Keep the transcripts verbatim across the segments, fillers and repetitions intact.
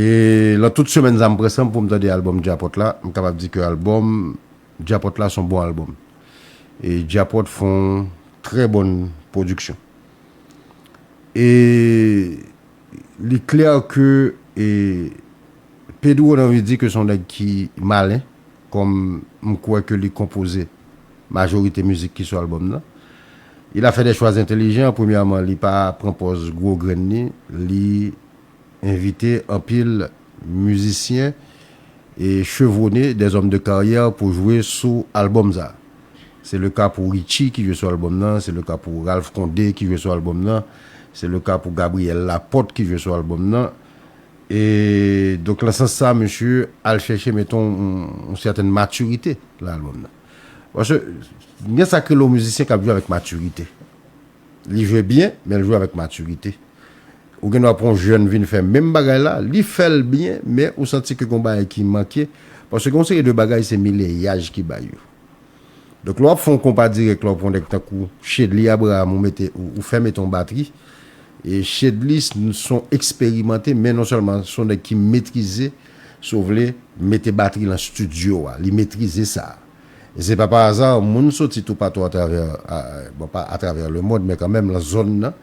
E lan tout semèn sa m pran san m pou m tande albòm Djapòt la, m kapab di ke albòm Djapòt la se yon bon albòm. E Djapòt fè yon trè bòn pwodiksyon. E li klè ke e Pedro, n anvi di ke se yon nèg ki malen, kòm m kwè ke li konpoze majorite mizik ki sou albòm nan. Il a fait des choix intelligents. Premyèman, li pa pran pòz gwo grenn li, li envite anpil mizisyen e chevronnen, des hommes de carrière pou jwe sou albòm sa. Se le ka pou Richie ki jwe sou albòm nan, se le ka pou Ralph Condé ki jwe sou albòm nan, se le ka pou Gabriel Laporte ki jwe sou albòm nan. E donk, lan sans sa, misye al chèche, meton, yon, yon sètèn matirite lan albòm nan. Paske gen sa k rele yon mizisyen k ap jwe avèk matirite. Li jwe byen, men l jwe avèk matirite. Ou gen dwa pran yon jèn vin fè menm bagay la, li fè l byen, men ou santi ke gen yon bagay ki manke, paske gen yon seri de bagay se mileyaj ki bay yo. Donk, lè w ap fè yon konpa dirèk, lè w ap fè yon nèg tankou Shedly Abraham, ou mete, ou, ou fè mete yon batri, e Shedly s-, s on eksperimante, men non sèlman s on nèg ki metrize, si w vle, mete batri lan estidyo a, li metrize sa. E se pa pa aza, moun soti toupatou atravè, a, bon, pa atravè lemonn, men kanmenm lan zòn nan,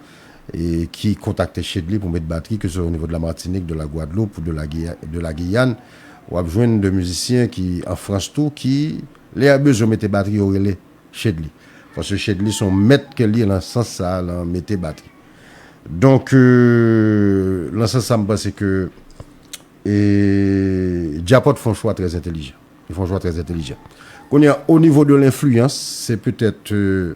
e ki kontakte Shedly pou met batri, ke se o nivo de la Matinik, de la Gwadloup, ou de la Giya-, de la Giyàn, w ap jwenn de mizisyen ki an Frans tou, ki, lè y a bezwen mete batri, yo rele Shedly. Paske Shedly se yon mèt ke l ye lan sans sa, lan mete batri. Donk, euh, lan sans sa, m panse ke, e, Djapòt fè yon chwa trè entèlijan. Li fè yon chwa trè entèlijan. Kounye a, o nivo de lenfliyans, se petèt, euh,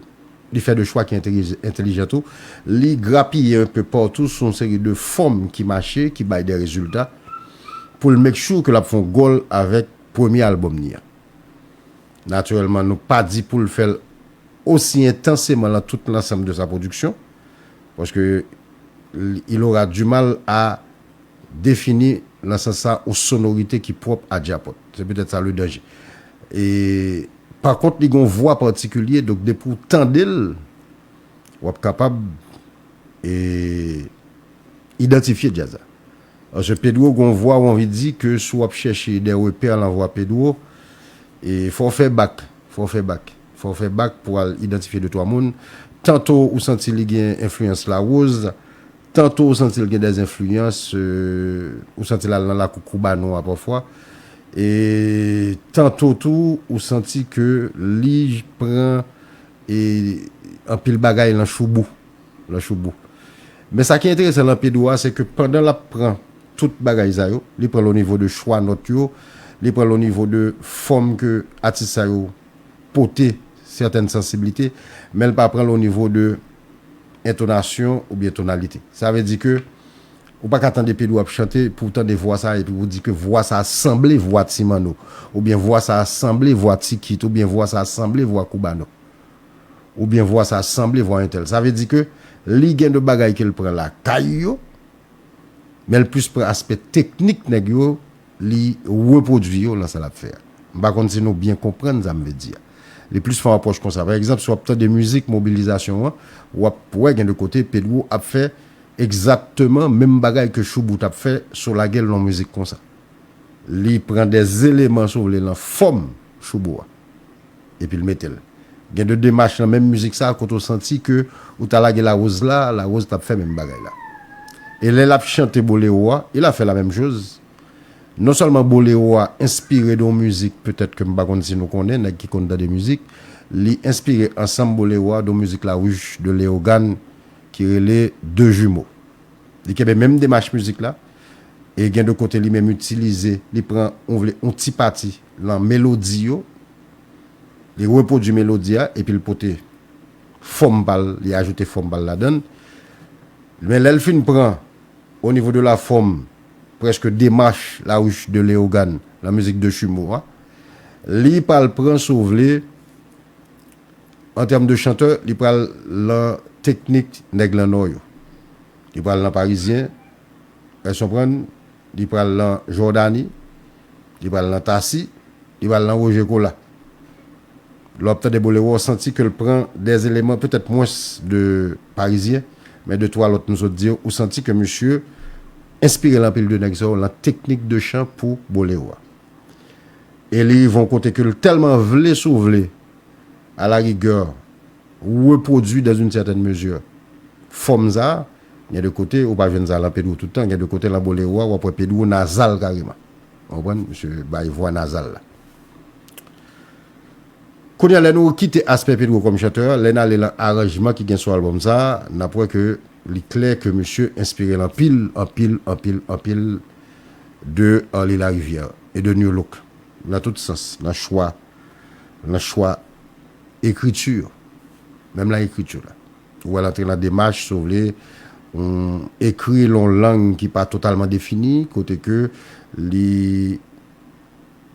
li fè de chwa ki entèlijan tou. Li grapiye enpe patou sou yon seri de fòm ki mache, ki bay de rezilta, pou l make sure ke l ap fè yon gòl avèk premye albòm li an. Natirèlman, nou pa di pou l fè l osi entanseman lan tout lansanm de sa pwodiksyon, paske il aura du mal à définir, lan sans sa, yon sonorite ki pwòp a Djapòt. Se petèt sa le danje. E, pa kont, li gen yon vwa patikilye, donk depi w tande l, w ap kapab, e, idantifye djaz la. Paske Pedro gen yon vwa, ou anvi di ke si w ap chèche de repè lan vwa Pedro, e fò w fè bak, fò w fè bak, fò w fè bak pou al idantifye de twa moun. Tanto ou santi li gen enfliyans Larose, tanto ou santi l gen de enfliyans, euh, ou santi l al nan lakou Koubano a pafwa. E tanto tou, ou santi ke li pran e anpil bagay lan choubou, lan choubou. Men sa ki enteresan lan Pedro a, se ke pandan l ap pran tout bagay sa yo, li pran l o nivo de chwa nòt yo, li pran l o nivo de fòm ke atis sa yo pote sètèn sansiblite, men l pa pran l o nivo de entonasyon oubyen tonalite. Sa vle di ke ou pa ka tande Pedro ap chante pou w tande vwa sa epi pou w di ke vwa sa sanble vwa Ti Manno, oubyen vwa sa sanble vwa Ti Kit, oubyen vwa sa sanble vwa Koubano, oubyen vwa sa sanble vwa entèl. Sa vle di ke li gen de bagay ke l pran lakay yo, men l plis pran aspè teknik nèg yo, li repwodui yo lan sa l ap fè a. M pa konn si nou byen konprann sa m vle di a. Li plis fè yon apwòch konsa. Pa egzanp, si w ap tande mizik mobilizasyon an, w ap wè gen de kote Pedro ap fè egzakteman menm bagay ke Choubou t ap fè si w lage l nan yon mizik konsa. Li pran de eleman, si w vle, lan fòm Choubou a. Epi l mete l. Gen de demach lan menm mizik sa, kote w santi ke ou ta lage Larose la, Larose t ap fè menm bagay la. E lè l ap chante Bolero a, il a fait la même chose. Non sèlman Bolero a enspire de yon mizik, petèt ke m pa konn si nou konnen, nèg ki konn tande mizik, li enspire ansanm Bolero a de yon mizik La Ruche de Léogâne ki rele Deux Jumeaux. Li kenbe menm demach mizik la, e gen de kote li menm itilize, li pran, ou vle, yon ti pati lan melodi yo, li repwodui melodi a, epi l pote fòm pa l, li ajoute fòm pa l ladan l. Men lè l fin pran, o nivo de la fòm, prèske demach La Ruche de Léogâne, lan mizik Deux Jumeaux a, li pral pran, si w vle, an tèm de chantè, li pral lan teknik nèg lan Nò yo. Li pral lan Parizyen, èske w konprann? Li pral lan Jòdani, li pral lan Tasi, li pral lan Roger Colas. Lè w ap tande Bolero, w santi ke l pran de eleman petèt mwens de Parizyen, men de twa lòt m sot di yo, ou santi ke misye enspire l anpil de nèg sa yo lan teknik de chan pou bolero a. E li rive yon kote ke l tèlman vle, si w vle, à la rigueur, repwodui dans une certaine mesure fòm sa a. Gen de kote, ou pa jwenn sa lan Pedro tout tan, gen de kote lan bolero a, w ap wè Pedro nazal kareman. Ou konprann? Misye bay vwa nazal la. Kounye a, lè nou kite aspè Pedro kòm chantè, lè n ale lan aranjman ki gen sou albòm sa a, n ap wè ke li klè ke misye enspire l anpil, anpil, anpil, anpil de Arly Larivière e de New Look, nan tout sans, nan chwa, nan chwa ekriti, menm lan ekriti la. Ou wè l antre lan demach, si w vle, on, ekri lan yon lang ki pa totalman defini, kote ke li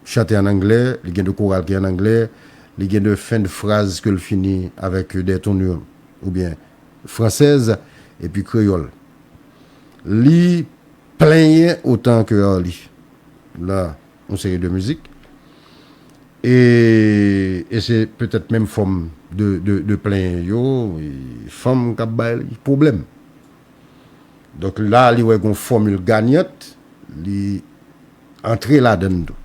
chante an anglè, li gen de koral ki an anglè, li gen de fen de fraz ke l fini avèk de tournure oubyen fransèz, epi kreyòl. Li plenyen otan ke Arly lan yon seri de mizik. E, e se petèt menm fòm de, de, de plenyen yo, e fanm k ap bay li pwoblèm. Donk la, li wè gon fòmil ganyant, li antre ladann tou.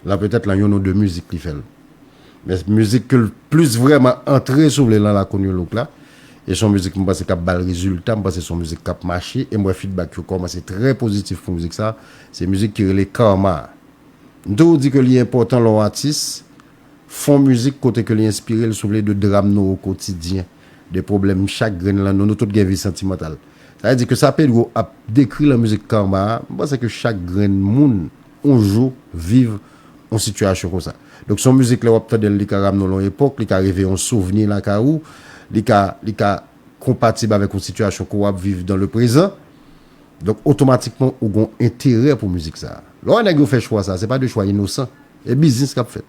Lan petèt lan youn ou de mizik li fè l. Men mizik ke l plis vrèman antre, si w vle, lan lakou New Look la, e se yon mizik m panse k ap ba l rezilta, m panse se yon mizik k ap mache, e m wè feedback yo kòmanse trè pozitif pou mizik sa. Se mizik ki rele Karma. M toujou di ke li enpòtan lè yon atis fè yon mizik kote ke li enspire l, si w vle, de dram nou o kotidyen, de pwoblèm chak grenn lan nou, nou tout gen vi santimantal. Sa vle di ke sa Pedro ap dekri lan mizik Karma a, m panse ke chak grenn moun, yon jou, viv yon sitiyasyon konsa. Donk, se yon mizik lè w ap tande l, li ka ramne w lan yon epòk, li ka reveye yon souvni lakay ou, li ka, li ka konpatib avèk yon sitiyasyon ke w ap viv dans le présent. Donk, otomatikman, ou gon enterè pou mizik sa a. Lè w wè nèg yo fè chwa sa a, se pa de chwa inosan. E biznis k ap fèt.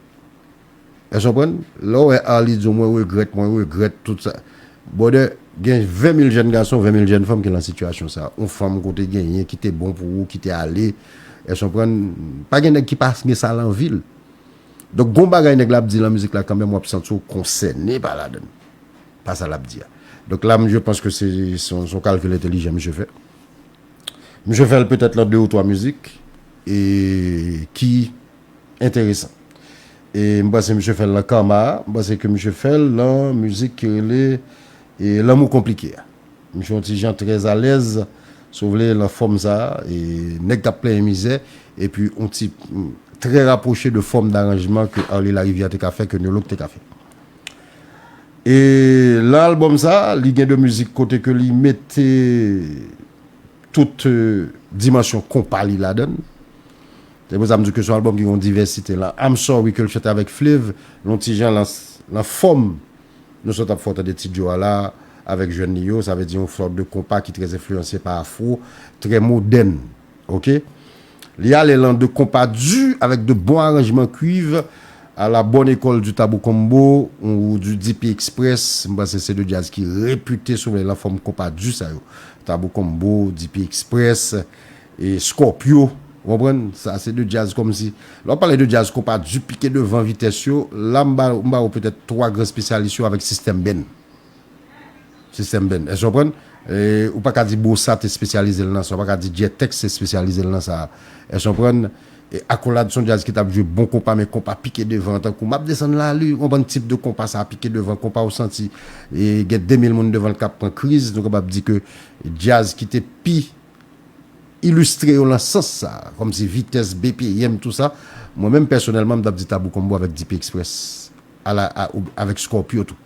Èske w konprann? Lè w wè Arly di w, "Mwen regrèt, mwen regrèt tout sa." Brother, gen ven mil jèn gason, ven mil jèn fanm ki lan sitiyasyon sa a. Yon fanm ke w te genyen, ki te bon pou ou, ki te ale. Èske w konprann? Pa gen nèg ki pa gen sa lan vi l. Donk, gon bagay nèg la ap di lan mizik la kanmenm, w ap santi w konsène pa ladann. Pa sa l ap di a. Donk la, je pense que se, se yon, se yon kalkil entèlijan misye fè. Misye fè l petèt lan de ou twa mizik, e ki enteresan. E m panse misye fè l lan Karma a, m panse ke misye fè l lan mizik ki rele, e, Lanmou Konplike a. Misye yon ti jan trè alèz, si w vle, lan fòm sa a, e nèg k ap plenyen mizè, epi yon ti, mm, trè rapwoche de fòm daranjman ke Arly Larivière te ka fè, ke New Look te ka fè. E lan albòm sa a, li gen de mizik kote ke li mete tout, euh, dimansyon konpa li ladann. Se pou sa m di ke se yon albòm ki gen yon divèsite. Lan I'm Sorry ke l chante avèk Flave, yon ti jan lan, lan fòm, nou sot ap fè w tande Ti Djo a la, avèk jèn li yo, sa vle di yon sòt de konpa ki trè enfliyanse pa afro, trè modèn. Oke? Li ale lan de konpa di avèk de bon aranjman kwiv, à la bonne école du Tabou Combo ou du D P Express. M panse se de djaz ki repite, si w vle, lan fòm konpa di sa yo. Tabou Combo, D P Express, e Scorpio. Ou konprann? Sa se de djaz kòmsi, lè w ap pale de djaz konpa di, pike devan, vitès yo, la m ba, m ba ou petèt twa gran espesyalis yo avèk System Band. System Band. Èske w konprann? E, ou pa ka di Bossa te espesyalize l nan sa, ou pa ka di Jet X te espesyalize l nan sa. Èske w konprann? E Akolad se yon djaz ki t ap jwe bon konpa, men konpa pike devan, tankou m ap desann lari, w konprann tip de konpa sa a, pike devan, konpa ou santi, e, gen de mil moun devan l k ap pran kriz, nou kapab di ke djaz ki te pi ilistre yo lan sans sa, kòmsi vitès, B P M, tou sa. Mwen menm pèsonèlman, m t ap di Tabou Combo avèk D P Express, a la, a, ou, avèk Scorpio tou.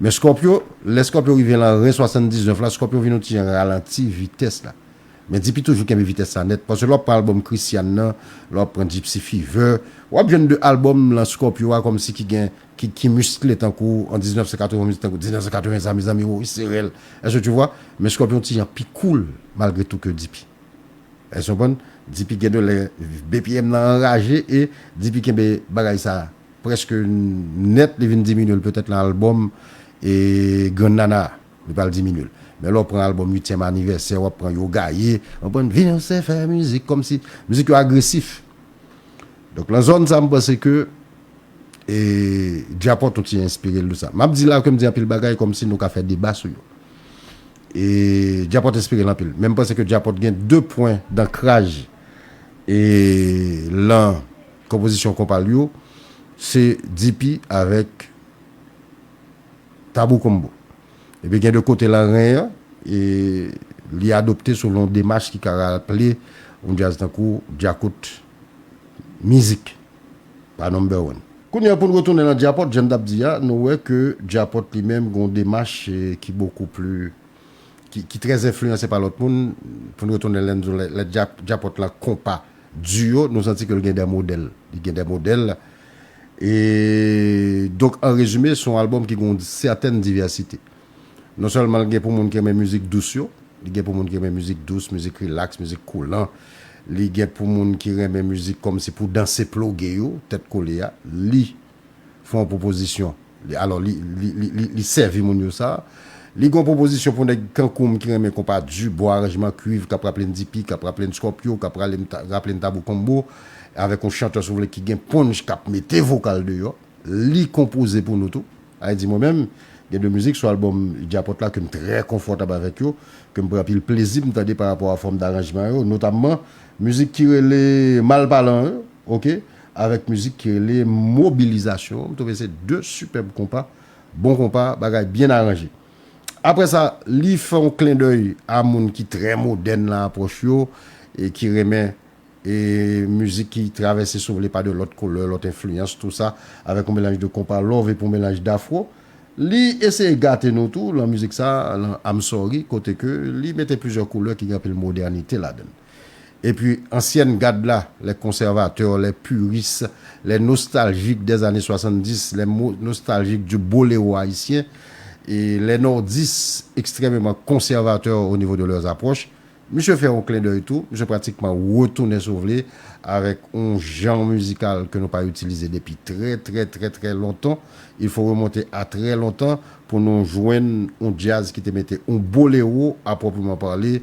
Men Scorpio, lè Scorpio rive lan ren swasanndiznèf la, Scorpio vin yon ti jan ralanti vitès la. Men D P toujou kenbe vitès sa nèt, paske lè w ap pran albòm Christian nan, lè w ap pran Gypsy Fever, w ap jwenn de albòm lan Scorpio a kòmsi ki gen ki, ki miskle tankou an diznèf san katreven, mizik tankou diznèf san katreven sa, mezanmi, woy, se rèl. Èske tu vois? Men Scorpio yon ti jan pi cool, malgre tou, ke D P. Èske w konprann? D P gen de lè, B P M nan anraje e D P kenbe bagay sa prèske nèt, li vin diminye l petèt lan albòm e Grann Nana a, li pral diminye l. Men lè w pran albòm uityèm anivèsè, w ap pran Yo Gaye, w ap pran Vin Sè fè mizik, kòmsi mizik yo agresif. Donk, lan zòn sa, m panse ke, e, Djapòt ou ti enspire l de sa. M ap di la ke m di anpil bagay kòmsi nou ka fè deba sou yo. E Djapòt enspire l anpil. Men m panse ke Djapòt gen de pwen dankraj e lan konpozisyon konpa l yo, se D P avèk Tabou Combo. Epi gen de kote lan ren an, e li adopte selon demach ki ka raple yon djaz tankou Djakout Mizik, pa number one. Kounye a pou n retounen lan Djapòt, jan m t ap di a, nou wè ke Djapòt li menm gen yon demach e, ki bokou pli ki, ki trè enfliyanse pa lòt moun, pou n retounen lè n di w lè, lè Dja- Djapòt lan konpa di yo, nou santi ke l gen de modèl. Li gen de modèl. E donk, an rezime, se yon albòm ki gen yon sètèn divèsite. Non sèlman l gen pou moun ki renmen mizik dous yo, li gen pou moun ki renmen mizik dous, mizik rilaks, mizik koulan. Li gen pou moun ki renmen mizik kòmsi pou danse ploge yo, tèt kole a. Li fè yon pwopozisyon. Li, alò, li, li, li, li, li sèvi moun yo sa. Li gen yon pwopozisyon pou nèg kankou m ki renmen konpa di, bon aranjman kuiv, k ap raple n D P, k ap raple n Scorpio, k ap raple n ta- raple n Tabou Combo, avèk yon chantè, si w vle, ki gen punch, k ap mete vokal deyò. Li konpoze pou nou tou. Sa vle di, mwen menm, gen de mizik sou albòm Djapòt la ke m trè konfòtab avèk yo, ke m pran anpil plezi m tande pa rapò a fòm daranjman yo, notamman mizik ki rele Malpalan yo, oke, avèk mizik ki rele Mobilizasyon. M twouve se de sipèb konpa, bon konpa, bagay byen aranje. Apre sa, li fè yon klendèy a moun ki trè modèn lan apwòch yo, e ki renmen e mizik ki travèse, si w vle, pa de lòt koulè, lòt enfliyans, tou sa, avèk yon melanj de konpa love epi yon melanj dafro. Li eseye gate nou tou lan mizik sa, lan I'm Sorry, kote ke li mete plizyè koulè ki gen anpil modènite ladan l. Epi ansyèn gad la, les conservateurs, les puristes, les nostalgiques des années soixante-dix, les mo- nostalgiques du boléro haïtien, et les nordistes extrêmement conservateurs au niveau de leurs approches. Misye fè yon klendèy tou, misye pratikman retounen, si w vle, avèk yon jan mizikal ke nou pa itilize depi trè, trè, trè, trè lontan. Il faut remonter à très longtemps pou nou jwenn yon djaz ki te mete yon bolewo, a pwòpman pale,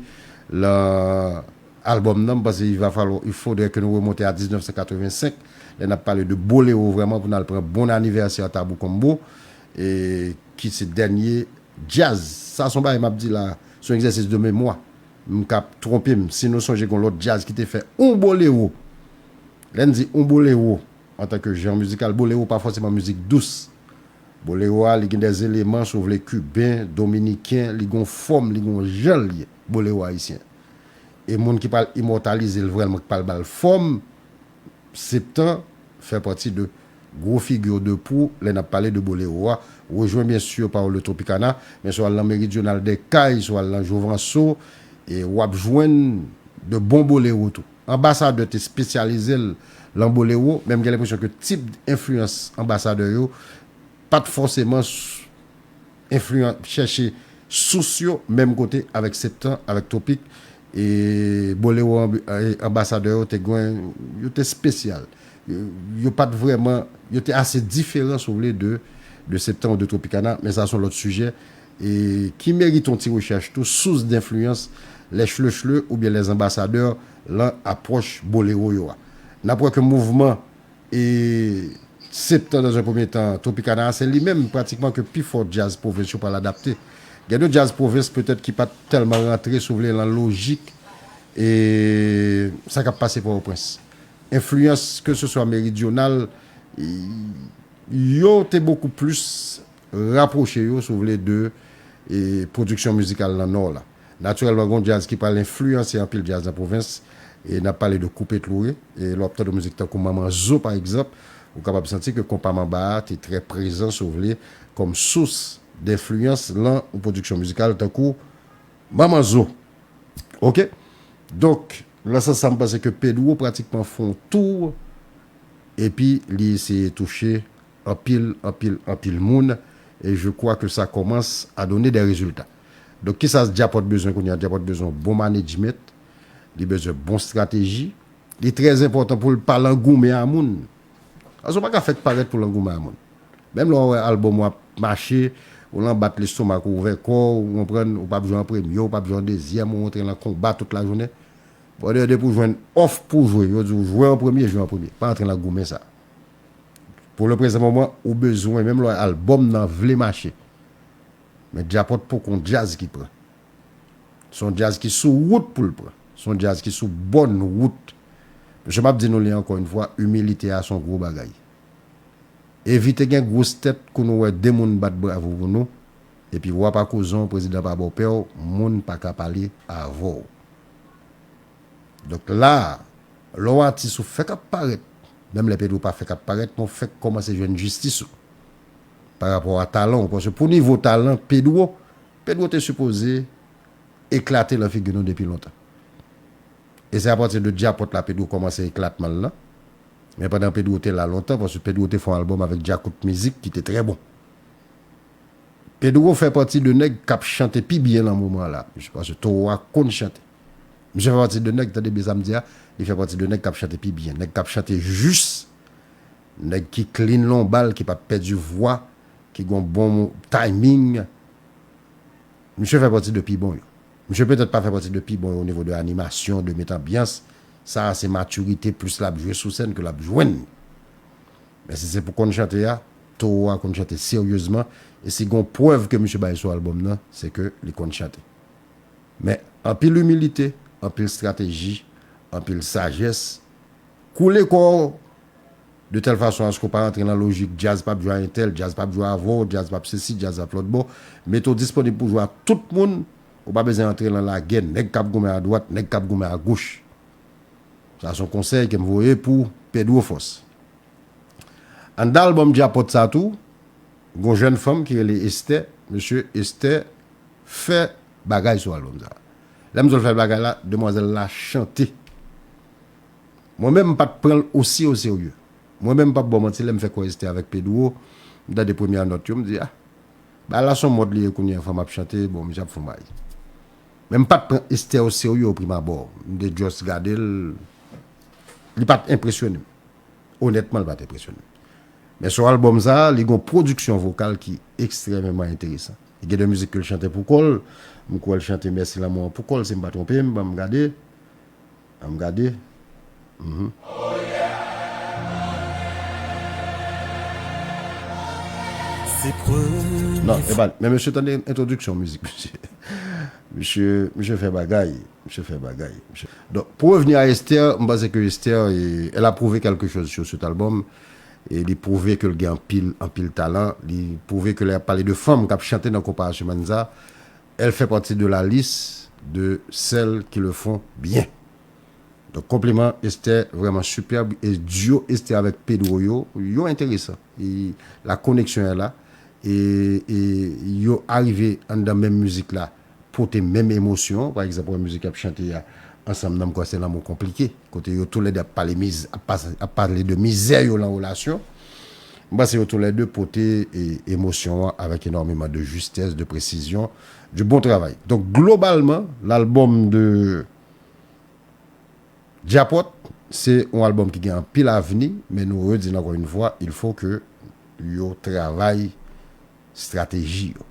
lan albòm nan, m panse il va falloir, il faudrait que nou remonte a diznèf san katrevensenk, lè n ap pale de bolewo vrèman, pou n al pran Bon Anivèsè Tabou Combo, e ki se dènye djaz. Sa se yon bagay m ap di la, se yon egzèsis de memwa. M ka ap twonpe m. Si nou sonje gen yon lòt djaz ki te fè yon bolewo. Lè n di yon bolewo, antanke jan mizikal, bolewo pa fòseman mizik dous. Bolewo a, li gen dè eleman, si w vle, kiben, dominiken, li gen yon fòm, li gen yon jan l ye, bolewo ayisyen. E moun ki pral imòtalize l vrèman, ki pral ba l fòm, Septan fè pati de gwo figi de pou lè n ap pale de bolewo a, rejwenn byen si pa le Tropicana, men si w al nan Méridional des Cayes, si w al nan Jovanso, e w ap jwenn de bon bolewo tou. Anbasadè te espesyalize l lan bolewo, men m gen lenpresyon ke tip enfliyans anbasadè yo pa t fòseman s- enfliyan- chèche sous yo menm kote avèk Septan, avèk Tropik, e bolewo anbi- e anbasadè yo te gen, yo te espesyal. Yo, yo pa t vrèman, yo te ase diferan, si w vle, de, de Septan ou de Tropicana, men sa se yon lòt sijè, e ki merite yon ti rechèch tou, sous denfliyans, les chle chle oubyen les anbasadè lan apwòch bolewo yo a. N ap wè ke mouvman e Septan, dans un premier temps, Tropicana, se li menm pratikman ke pi fò djaz pwovens yo pral adapte. Gen de djaz pwovens petèt ki pa t tèlman rantre, si w vle, lan lojik e sa k ap pase Pòtoprens. Enfliyans, ke se swa meridyonal, e, yo te bokou plis rapwoche yo, si w vle, de e, pwodiksyon mizikal nan Nò la. Natirèlman, gen yon djaz ki pral enfliyanse anpil djaz nan pwovens, e n ap pale de Koupe Tloure, e lè w ap tande mizik tankou Manman Zo, pa egzanp, ou kapab santi ke konpa manba a te trè prezan, si w vle, kòm sous denfliyans lan yon pwodiksyon mizikal tankou Manman Zo. Oke? Donk, lan sans sa, m panse ke Pedro pratikman fè yon tou, epi li eseye touche anpil, anpil, anpil moun, e je crois que ça commence à donner des résultats. Donk, kisa Djapòt bezwen kounye a? Djapòt bezwen bon management, li bezwen bon strateji, li trè enpòtan pou l pa lan goumen a moun. Paske w pa ka fèk parèt pou lan goumen a moun. Menm lè w wè albòm ou ap mache, ou lan bat lestomak ou, ouvè kò w, ou konprann, ou p ap jwe an premye, ou p ap jwe an dezyèm, ou rantre lan konba tout lajounen. Brother, depi w jwenn òf pou w jwe, yo di w jwe an premye, jwe an premye. Pa rantre lan goumen sa. Pou le prezan moman, ou bezwen, menm lè albòm nan vle mache. Men Djapòt poko yon djaz ki pran. Se yon djaz ki sou wout pou l pran. Se yon djaz ki sou bòn wout. Mesye, m ap di nou li ankò yon fwa, imilite a se yon gwo bagay. Evite gen gwos tèt kou nou wè de moun bat bravo pou nou, epi wa pa kouzon, prezidan pa bòpè w, moun pa ka pale avè w. Donk la, lè w atis ou fèk ap parèt, menm lè Pedro pa fèk ap parèt, men w fèk kòmanse jwenn jistis ou pa rapò a talan w. Paske pou nivo talan Pedro, Pedro te sipoze eklate lan figi nou depi lontan. E se apati de Djapòt la Pedro kòmanse eklatman l lan. Men pandan Pedro te la lontan, paske Pedro te fè yon albòm avèk Djakout Mizik ki te trè bon. Pedro fè pati de nèg k ap chante pi byen lan moman la, paske Towo a konn chante. Misye fè pati de nèg, tande byen sa m di a, li fè pati de nèg k ap chante pi byen, nèg k ap chante jis, nèg ki clean lan bal, ki p ap pèdi vwa, ki gon bon timing. Misye fè pati de pi bon yo. Misye petèt pa fè pati de pi bon yo o nivo de animasyon, de met anbyans. Sa a se matirite plis l ap jwe sou sèn ke l ap jwenn. Men si se pou konn chante a, Towo a konn chante seryezman. E si gon prèv ke misye bay sou albòm nan, se ke li konn chante. Men anpil imilite, anpil estrateji, anpil sajès. Koule kò w de tèl fason aske w pa rantre nan lojik djaz p ap jwe a entèl, djaz p ap jwe avè w, djaz p ap sesi, djaz p ap lòt bò. Mete w disponib pou jwe a tout moun. Ou pa bezwen antre lan lagè nèg k ap goumen adwat, nèg k ap goumen agoch. Sa se yon konsèy ke m voye pou Pedro Force. Anndan albòm Djapòt sa tou, gon jèn fanm ki rele Esther. Mesye, Esther fè bagay sou albòm sa. Lè m di w l fè bagay la, demwazèl la chante. Mwen menm m pa t pran l osi o serye. Mwen menm m p ap ba w manti, lè m fèk wè Esther avèk Pedro, m tande premyè nòt yo, m di, ah, bagay la se yon mòd li ye kounye a, fanm ap chante, bon, misye ap fè yon bagay. Men m pa t pran Esther o serye o prim abò. M te just gade l, li pa t enpresyone m. Onètman, li pa t enpresyone m. Men sou albòm sa a, li gon pwodiksyon vokal ki ekstrèmeman enteresan. Li gen de mizik ke l chante pou kò l. M kwè l chante Mèsi lanmou an pou kò l, si m pa twonpe m, ban m gade. Ban m gade. Mhm. Non, e pa, men mesye tande entwodiksyon mizik, mesye. Mesye, mesye fè bagay. Misye fè bagay. Misye... Donk, pou revni a Esther, m panse ke Esther, e, elle a prouvé quelque chose sur cet album. E li pwouve ke l gen anpil, anpil talan. Li pwouve ke lè y ap pale de fanm k ap chante nan konpayasyon Manza, elle fait partie de la liste de celles qui le font bien. Donk, konpliman, Esther, vrèman sipèb. E duo Esther avèk Pedro yo, yo enteresan. E la connexion est là. E, e yo arive anndan menm mizik la, pote menm emosyon. Pa egzanp, yon mizik y ap chante a ansanm nan, m kwè se Lanmou Konplike, kote yo toulède ap pale miz-, ap pas-, ap pale de mizè yo lan relasyon. M panse yo toulède pote, e, emosyon an avèk enòmeman de justès, de presizyon, du bon travay. Donk, globalman, lalbòm de Djapòt, se yon albòm ki gen anpil avni, men nou redi l ankò yon fwa, il faut que yo travay estrateji yo.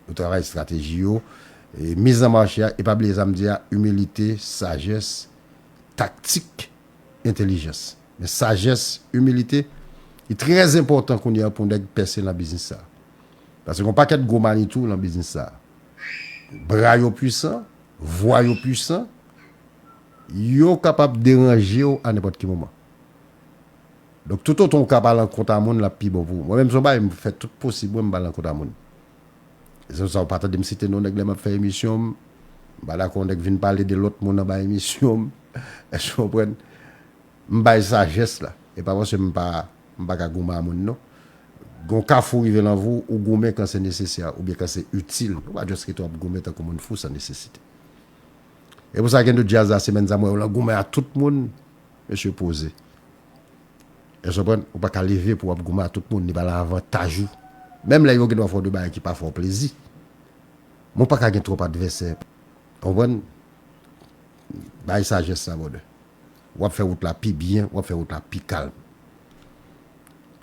Yo travay estrateji yo, e miz an mache a, e pa bliye sa m di a, imilite, sajès, taktik, entèlijans. Men sajès, imilite, li trè enpòtan kounye a pou nèg pèse nan biznis sa a. Paske gon pakèt gwo manitou lan biznis sa a. Bra yo pwisan, vwa yo pwisan, yo kapab deranje w a nenpòt ki moman. Donk, toutotan w ka pa al ankont a moun, l ap pi bon pou ou. Mwen menm, se yon bagay m fè tout posib mwen, m pa al ankont a moun. E se pou sa w pa tande m site non nèg lè m ap fè emisyon m. M pa dakò yon nèg vin pale de lòt moun anba emisyon m. Èske w konprann? M bay sajès la. E pa paske m pa, m pa ka goumen a moun, non. Gon kafou rive lan vi w, ou goumen kan se nesesè, oubyen kan se itil. Ou pa just rete w ap goumen tankou moun fou san nesesite. E pou sa gen de djaz la, semèn sa, m wè yo lan goumen a tout moun. Mesye, poze. Èske w konprann? Ou pa ka leve pou w ap goumen a tout moun, li pa lan avantaj ou. Menm lè yo gen dwa fè w de bagay ki pa fè w plezi. Men w pa ka gen twòp advèsè. Ou konprann? Bay sajès sa, brother. W ap fè wout la pi byen, w ap fè wout la pi kalm.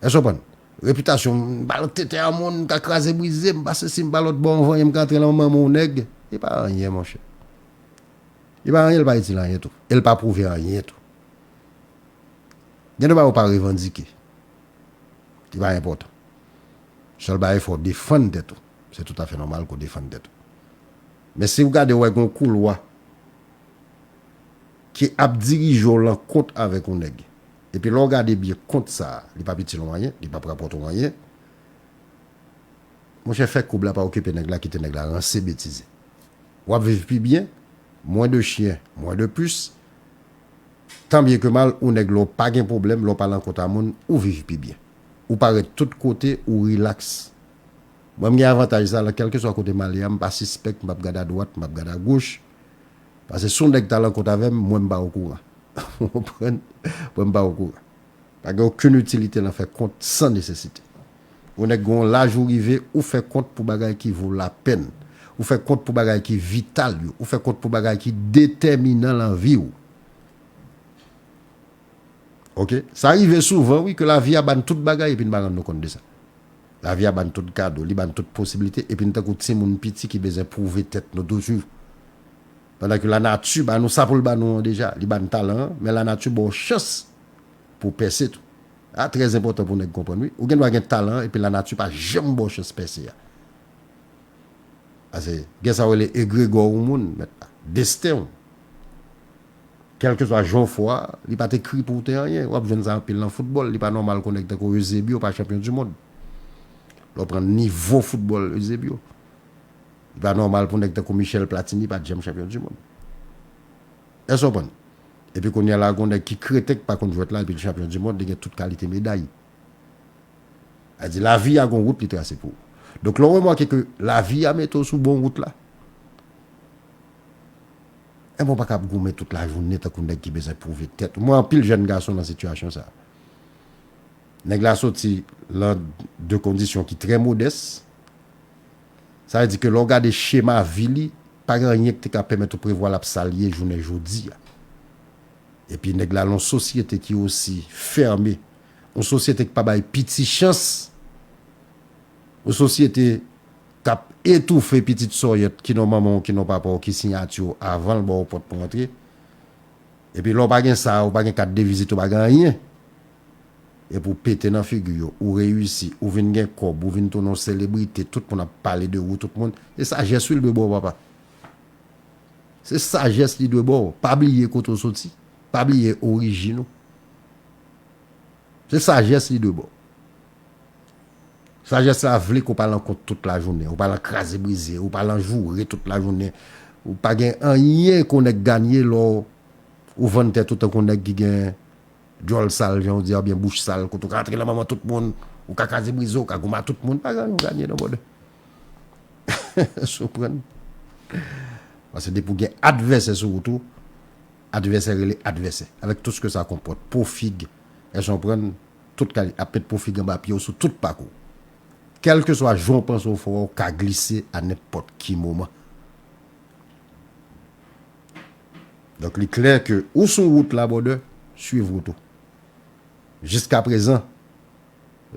Èske w konprann? Repitasyon, m pa lan tete a moun, m ka kraze brize, m pa sesi, m pa lòt bò, anvan m ka antre lan manman yon nèg. Li pa anyen, monchè. Li pa anyen, li pa itil anyen tou. E li pa pwouve anyen tou. Gen de bagay ou pa revandike. Li pa enpòtan. Sèl bagay, fò w defann tèt ou. Se toutafè nòmal ke w defann tèt ou. Men si w gade, w wè gen yon koulwa ki ap dirije w lan kont avèk yon nèg. Epi lè w gade byen kont sa a, li p ap itil w anyen, li p ap rapòte w anyen. Monchè, fè koub la, pa okipe nèg la, kite nèg la ranse betize. W ap viv pi byen, moins de chiens, moins de puces. Tan byen ke mal, ou nèg lè w pa gen pwoblèm, lè w pa lan kont a moun, ou viv pi byen. Ou parèt tout kote, ou rilaks. Mwen, m gen avantaj sa la, kèlkeswa kote m ale a, m pa sispèk, m p ap gade adwat, m p ap gade agoch. Paske si yon nèg ta lan kont avè m, mwen m pa okouran. Ou konprann? Mwen m pa okouran. Pa gen okenn itilite nan fè kont san nesesite. Yon nèg gen yon laj ou rive, ou fè kont pou bagay ki vo lapèn. Ou fè kont pou bagay ki vital yo. Ou fè kont pou bagay ki detèminan lan vi w. Oke? Sa rive souvan, wi, ke lavi a ba n tout bagay epi n pa rann nou kont de sa. Lavi a ba n tout kado, li ba n tout posiblite, epi n tankou timoun piti ki bezwen pwouve tèt nou toujou. Pandan ke lanati ba nou sa pou l ba nou an deja, li ba n talan an, men lanati ba w chans pou w pèse tou. A, trè enpòtan pou nèg konprann, wi. Ou gen dwa gen talan an, epi lanati pa janm ba w chans pèse a. Paske gen sa yo rele egregò yon moun, mèt la, desten w. Kèlkeswa jan w fè a, li pa t ekri pou w te anyen. W ap jwenn sa anpil nan foutbòl. Li pa nòmal pou nèg tankou Eusebio pa chanpyon di mond. Lè w pran nivo foutbòl Eusebio, li pa nòmal pou nèg tankou Michel Platini pa t janm chanpyon di mond. Èske w konprann? Epi kounye a la, gen nèg ki kreten k pa konn jwèt la, epi l chanpyon di mond, li gen tout kalite meday. Sa di, lavi a gon wout li trase pou ou. Donk, lè w remake ke lavi a mete w sou bon wout la, enben, w pa ka ap goumen tout lajounen tankou nèg ki bezwen pwouve tèt. Mwen, anpil jèn gason nan sitiyasyon sa. Nèg la soti lan de kondisyon ki trè modès. Sa vle di ke lè w gade chema vi li, pa gen anyen ki te ka pèmèt ou prevwa l ap sa l ye jounen jodi a. Epi nèg la lan yon sosyete ki osi fèmen, yon sosyete ki pa bay piti chans, yon sosyete k ap etoufe pitit sòyèt ki non manman w, ki non papa w, ki siyati w avan l ba w pòt pou antre. Epi lè w pa gen sa, ou pa gen kat de vizit, ou pa gen anyen. Epi w pete nan figi yo, ou reyisi, ou vin gen kòb, ou vin tounen yon selebrite, tout moun ap pale de ou, tout moun. Se sajès wi l dwe ba w, papa. Se sajès li dwe ba w. Pa bliye kote w soti. Pa bliye orijin ou. Se sajès li dwe ba w. Sajès la vle ke w pa lan kont tout lajounen, ou pa lan kraze brize, ou pa lan joure tout lajounen. Ou pa gen anyen ke w nèk ganye lè w vann tèt ou tankou nèg ki gen djòl sal, jan w di a, oubyen bouch sal, kote w ka antre lan manman tout moun, ou ka kraze brize, ou ka goumen a tout moun, pa gen anyen w ganye non, brother. Èske w konprann? Paske depi w gen advèsè sou wout ou, advèsè rele advèsè. Avec tout ce que ça comporte, po fig, èske w konprann? Tout kalite, ap met po fig anba pye w sou tout pakou. Kèlkeswa jan w panse w fè w, w ka glise a nenpòt ki moman. Donk, li klè ke ou sou wout la, brother, swiv wout ou. Jiskaprezan,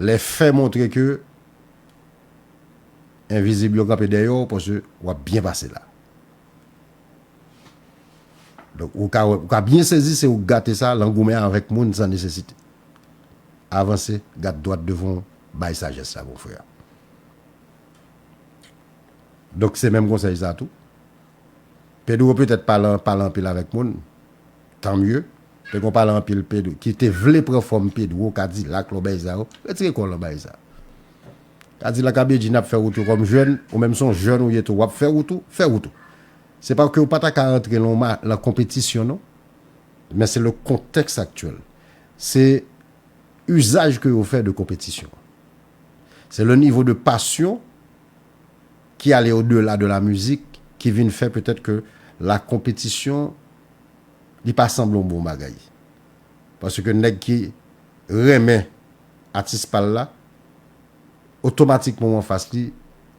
lè fè montre ke envizib yo kanpe dèyè w, paske w ap byen pase la. Donk, ou ka, ou ka byen sezi, se ou gate sa, lan goumen avèk moun san nesesite. Avanse, gad dwat devan w, bay sajès la, mon frè. Donk, se menm konsèy sa tou. Pedro petèt pale, pale anpil avèk moun. Tan mye. Te gon pale anpil Pedro, ki te vle pran fòm Pedro, Kadilak, lòbèy sa yo. Retire kò w lòbèy sa. Kadilak a Bedjine ap fè wout yo kòm jèn, ou menm se yon jèn ou ye tou, w ap fè wout ou, fè wout ou. Se pa ke w pa ta ka antre lan, lan konpetisyon, non. Men se le contexte actuel. Se usage que vous faites de compétition. C'est le niveau de passion qui allait au-delà de la musique, ki vin fè petèt ke la compétition, li pa sanble yon bon bagay. Paske nèg ki renmen atis pa l la, otomatikman ou anfas li,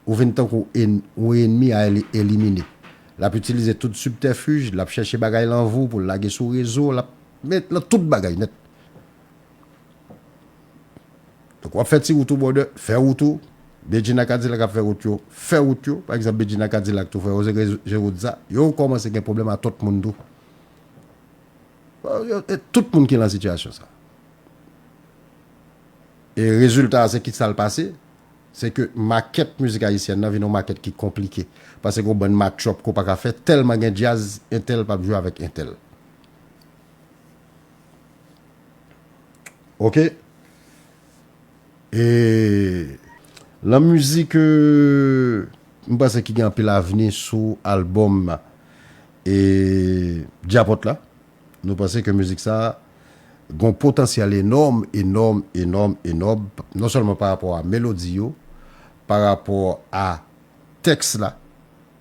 ou vin tankou en-, yon enmi a eli-, elimine. L ap itilize tout sibtèfij, l ap chèche bagay lan vi w pou l lage sou rezo, l ap met lan tout bagay nèt. Donk, w ap fè ti wout ou, brother, fè wout ou. Bedjine ak Kadilak ap fè wout yo, fè wout yo. Pa egzanp, Bedjine ak Kadilak tou, frè, yo se, se wout sa. Yo kòmanse gen pwoblèm a tout moun tou. Yo, e tout moun ki lan sitiyasyon sa. E rezilta a, se ki sa l pase? Se ke makèt mizik ayisyèn nan vin yon makèt ki konplike. Paske gon bann match-up ke w pa ka fè, tèlman gen djaz, entèl p ap jwe avèk entèl. Oke? E lan mizik, euh, m panse ki gen anpil avni sou albòm e Djapòt la. Nou panse ke mizik sa gon potansyèl enòm, enòm, enòm, enòm, non sèlman pa rapò a melodi yo, pa rapò a tèks la,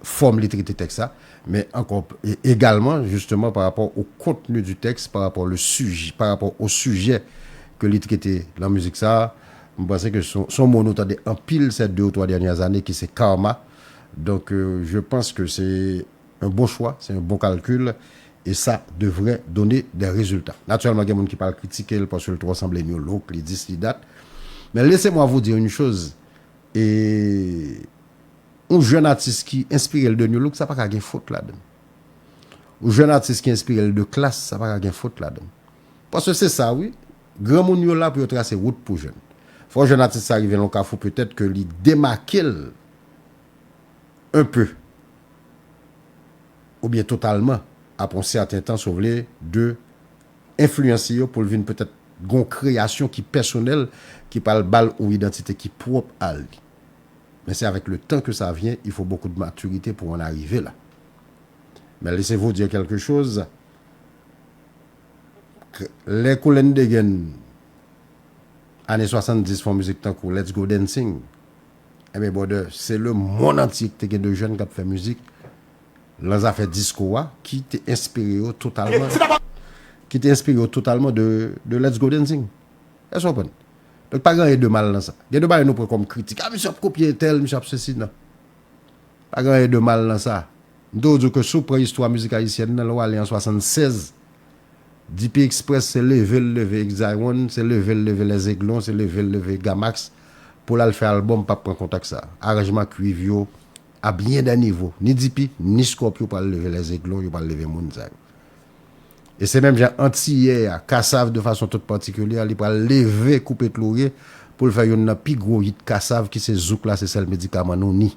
fòm li trete tèks la, men ankò e- egalman, jisteman, pa rapò o kontni di tèks, pa rapò le sijè, pa rapò o sijè ke li trete lan mizik sa, m panse ke se se yon mo nou tande anpil ces deux ou trois dernières années ki se karma. Donk, euh, je pense que c'est un bon choix, c'est un bon calcul, et ça devrait donner des résultats. Naturellement, il y a des gens qui parlent critiquer, parce que le trop semble mieux look, les dix, les dates. Mais laissez-moi vous dire une chose. Et un jeune artiste qui inspire de New Look, sa pa ka gen fot ladan. Un jeune artiste qui inspire de Klass, sa pa ka gen fot ladan. Paske se sa, wi. Granmoun yo la pou yo trase wout pou jèn. Fò jèn atis sa rive nan yon kafou, petèt ke li demake l un peu, oubyen totalman, apre yon sèten tan, si w vle, de enfliyanse yo pou l vin petèt gon kreyasyon ki pèsonèl, ki pral ba l yon idantite ki pwòp a li. Men se avèk le tan ke sa vyen, il faut beaucoup de maturité pour en arriver là. Men laissez-vous dire quelque chose. Lè Kool and the Gang, ane swasanndis, fè yon mizik tankou Let's Go Dancing, ebyen, brother, se le mond antye ki te gen de jèn k ap fè mizik. Lan zafè disko a, ki te enspire yo totalman, ki te enspire yo totalman de, de Let's Go Dancing. Èske w konprann? Donk, pa gen anyen de mal nan sa. Gen de bagay nou pran kòm kritik. A, misye ap kopye entèl, misye ap sesi, non. Pa gen anyen de mal nan sa. M toujou di w ke si w pran istwa mizik ayisyèn nan, lè w ale an swasannsèz, D P Express se leve l leve Exaion, se leve l leve Les Aiglons, se leve l leve Gamax pou l al fè albòm, p ap pran kontak sa. Aranjman kwiv yo, à bien des niveaux, ni D P, ni Scorpio pral leve Les Aiglons, yo pral leve moun sa yo. E se menm jan Antiyè a, Kassav de fason tout patikilyè, li pral leve Koupe Tloure pou l fè youn nan pi gwo hit Kassav ki se Zouk la, se sèl medikaman nou ni.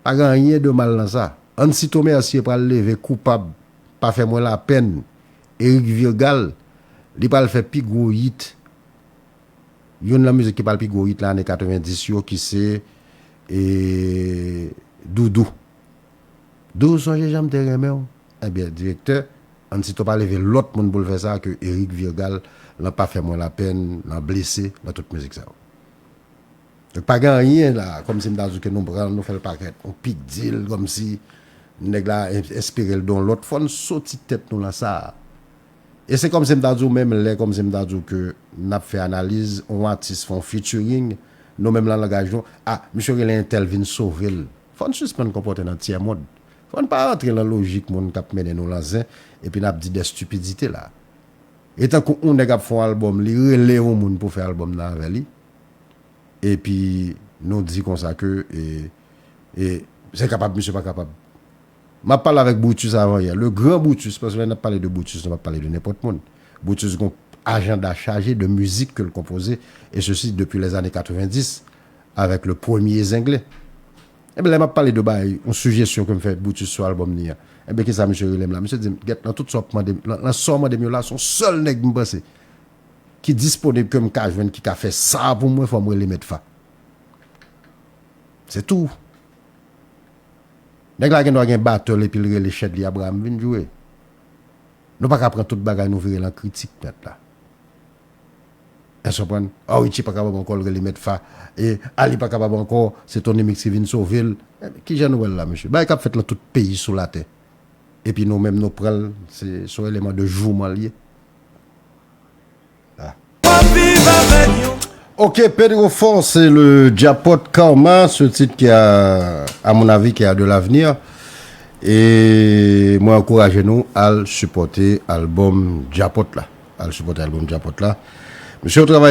Pa gen anyen de mal nan sa. Ann Sito Mercier pral leve Koupab, Pa fè mwen lapenn, Eric Virgal, li pral fè pi gwo hit. Youn nan mizik ki pral pi gwo hit nan ane katrevendis yo, ki se, e, Doudou. Doudou, sonje jan m te renmen w. Ebyen, direktè, Ann Sito pa leve lòt moun pou l fè sa ke Eric Virgal, lan Pa fè mwen lapenn, lan Blese, lan tout mizik sa yo. Donk, pa gen anyen la, kòmsi m ta di w ke nou pran l, nou fè l pakèt, on big deal, kòmsi nèg la en- enspire l de yon lòt. Fò n soti tèt nou lan sa. E se kòmsi m ta di w menm lè, kòmsi m ta di w ke n ap fè analiz, yon atis fè yon featuring, nou menm lan langaj nou, a, misye rele entèl vin sove l. Fò n sispann konpòte nan tyèmond. Fò n pa rantre lan lojik moun k ap mennen nou lan zen, epi n ap di dè stipidite la. E tankou yon nèg ap fè yon albòm, li rele yon moun pou fè albòm nan avè li. Epi nou di konsa ke, e, e, se kapab, misye pa kapab. M ap pale avèk Brutus avan yè. Le grand Brutus, paske lè n ap pale de Brutus, nou p ap pale de nenpòt moun. Brutus gon ajanda chaje de mizik ke l konpoze, e sesi depi lèzane katrevendis, avèk le premye Zenglen. Ebyen, lè m ap pale de bagay, yon sijesyon ke m fè Brutus sou albòm li an, ebyen, kisa misye rele m la? Misye di m, gèt, lan tout sa w ap mande m, lan, lan sa w mande m yo la, se yon sèl nèg m panse ki disponib ke m ka jwenn, ki ka fè sa pou mwen, fò m rele Mèt Fa. Se tou. Nèg la gendwa gen battle epi l rele Shedly Abraham vin jwe. Nou pa ka pran tout bagay nou vire l an kritik nèt la. Èske w konprann? Oh, Richie pa kapab ankò, l rele Mèt Fa. E Ali pa kapab ankò, se Tony Mix ki vin sove l. Kijan nou wè l la, mesye? Bagay k ap fèt lan tout peyi sou latè. Epi nou menm nou pran l, se se yon eleman de jouman l ye. Ah. Ok, Pedro Force et le Djapot Karma, ce titre qui a, à mon avis, qui a de l'avenir. E mwen ankouraje nou al sipòte albòm Djapot la. Al sipòte albòm Djapot la. Mesye, w travay